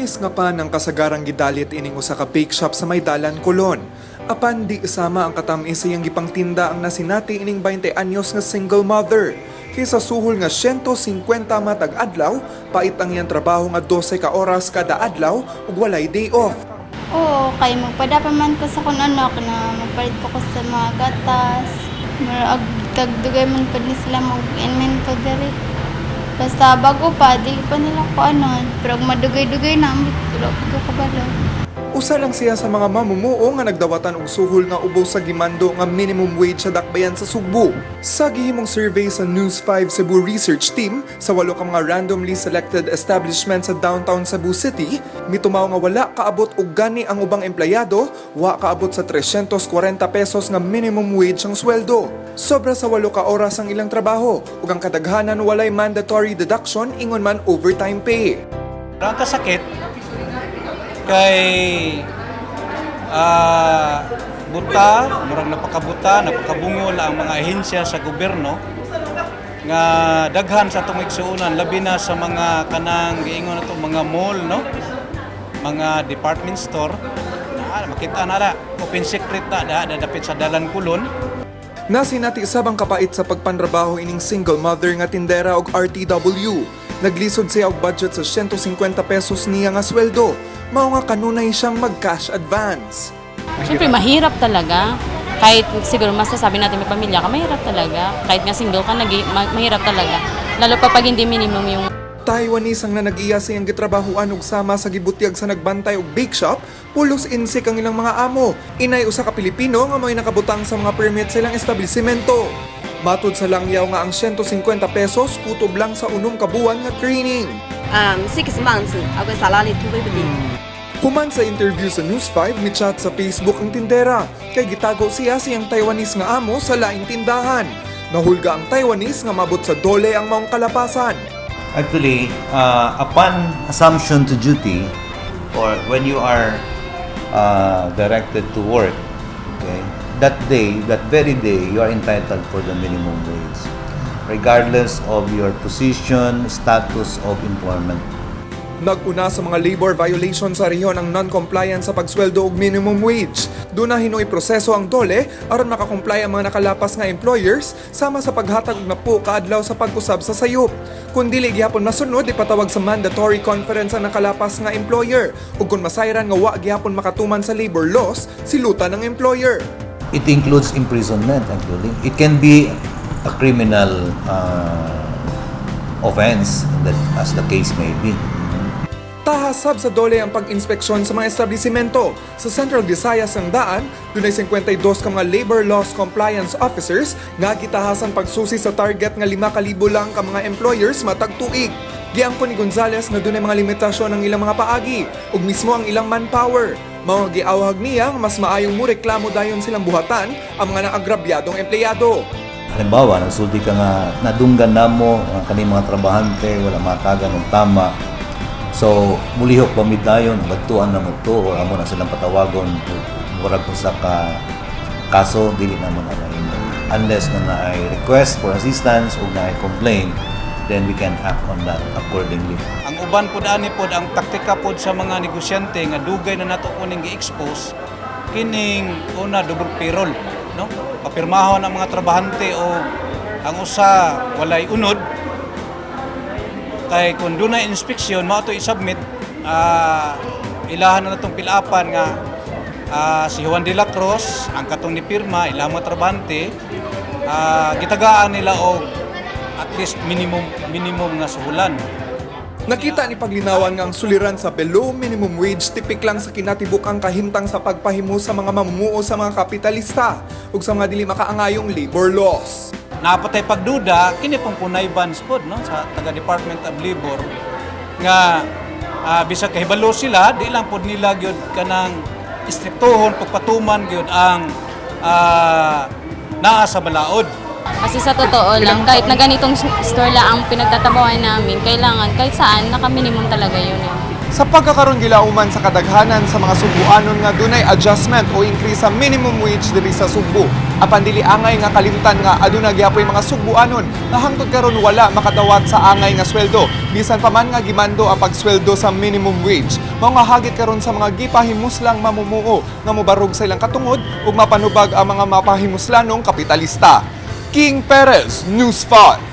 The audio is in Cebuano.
Matamis nga pan ang kasagarang gidalit ining usa ka bake shop sa may dalan, Colon. Apan di sama ang katamis sa iyang gipangtinda ang nasinati ining 20 anyos nga single mother. Kaysa suhol nga 150 matag adlaw, pait ang iyang trabaho nga 12 ka oras kada adlaw ug walay day off. Oo, kay magpada pa man ko sa akong anak na magpalit ko sa mga gatas. Murag tagdugay man pud ni sila mag-invento diri. Basta bago pa, dili pa nila ko ano. Pero og madugay-dugay na, wala ko kabalo. Usa lang siya sa mga mamumuo nga nagdawatan og suhol nga ubos sa gimando nga minimum wage sa dakbayan sa Sugbo. Sa gihimong survey sa News 5 Cebu Research Team sa walo ka mga randomly selected establishment sa downtown Cebu City, mitumaw nga wala kaabot og gani ang ubang empleyado, wa kaabot sa 340 pesos nga minimum wage ang sweldo. Sobra sa 8 ka oras ang ilang trabaho ug ang kadaghanan walay mandatory deduction ingon man overtime pay. Ang kasakit kay buta, murag napakabuta, napakabungol ang mga ahensya sa gobyerno nga daghan sa atong igsuonan, labi na sa mga kanang giingon nato mga mall, no, mga department store na makita na ra, open secret na da dapit sa dalan Colon. Nasinati sab ang kapait sa pagpanrabaho ining single mother nga tindera og RTW. Naglisod siya og budget sa 150 pesos niya nga sweldo. Mao nga kanunay siyang mag-cash advance. Siyempre, mahirap talaga. Kahit siguro masasabi natin may pamilya ka, mahirap talaga. Kahit nga single ka, mahirap talaga. Lalo pa pag hindi minimum yung Taiwanese ang nanag-iya sa iyang gitrabahuan og sama sa gibutyag sa nagbantay og bake shop, pulos insik ang ilang mga amo. Inay usa ka Pilipino nga mo'y nakabutang sa mga permit sa ilang establishmento. Matud sa langyaw nga ang 150 pesos kutob lang sa 6 ka buwan nga training. 6 months, ako salary 250. Human sa interview sa News 5, mi-chat sa Facebook ang tindera kay gitago siya siyang Taiwanese nga amo sa laing tindahan. Nahulga ang Taiwanese nga mabot sa dole ang maong kalapasan. Actually, upon assumption to duty, or when you are directed to work, okay, that day, that very day, you are entitled for the minimum wage, regardless of your position, status of employment. Nag-una sa mga labor violation sa rehiyon ang non-compliance sa pagsweldo og minimum wage. Duna hinuoy proseso ang DOLE aron makakomply ang mga nakalapas nga employers sama sa paghatag og napo kaadlaw sa pag-usab sa sayop. Kung dili gihapon masunod, ipatawag sa mandatory conference ang nakalapas nga employer ug kung masayran nga wa gihapon makatuman sa labor laws, silutan ang employer. It includes imprisonment, actually. It can be a criminal offense, that, as the case may be. Tahasab sa DOLE ang pag-inspeksyon sa mga establishmento. Sa Central Visayas ang daan, dunay 52 ka mga labor laws compliance officers nga gitahasan pagsusi sa target nga 5,000 lang ka mga employers matag tuig. Giangkon ni Gonzales nga dunay mga limitasyon ang ilang mga paagi ug mismo ang ilang manpower. Mao nga giawhag niya nga mas maayong mo reklamo dayon silang buhatan ang mga naagrabyadong empleyado. Halimbawa, nagsulti ka nga nadunggan namo ang kaning mga trabahante wala matagan og tama. So, mulihok pa mi dayon, batuan na mo to or amo na silang patawagon, murag usa ka kaso, dili na mo na mahimo. Unless nga naay request for assistance o naay complaint, then we can act on that accordingly. Ang uban pud ani pod ang taktika pod sa mga negosyante nga dugay na nato kuning gi-expose kining una, double payroll, no, papirmahon ang mga trabahante o ang usa walay unod kay kung dunay inspeksyon mao to i-submit, ilahan na natong pilapan nga si Juan de la Cruz ang katong ni pirma ilang mga trabahante, gitagaan nila og at least minimum minimum nga suhulan. Nakita ni Paglinawan nga ang suliran sa below minimum wage tipik lang sa kinatibuk-ang kahimtang sa pagpahimo sa mga mamumuo sa mga kapitalista ug sa mga dili makaangayong labor laws. Napatay pagduda kini pong connivance pod, no, sa taga Department of Labor nga bisag kahibalo sila, di lang pod nila gyud kanang istriktohon pagpatuman gyud ang naa sa balaod. Kasi sa totoo lang, kahit na ganitong store lang ang pinagtatabawan namin, kailangan kahit saan, naka-minimum talaga yun eh. Sa pagkakaron, gilauman sa kadaghanan sa mga Sugbuanon nga dunay adjustment o increase sa minimum wage diri sa Sugbo. Apan dili angay nga kalimtan nga aduna gyapoy mga Sugbuanon nga hangtod karon wala makadawat sa angay nga sweldo bisan pa man nga gimando ang pagsweldo sa minimum wage. Mao nga hagit karon sa mga gipahimuslang mamumuo nga mobarog sa ilang katungod ug mapanubag ang mga mapahimuslanong kapitalista. King Perez, News 5.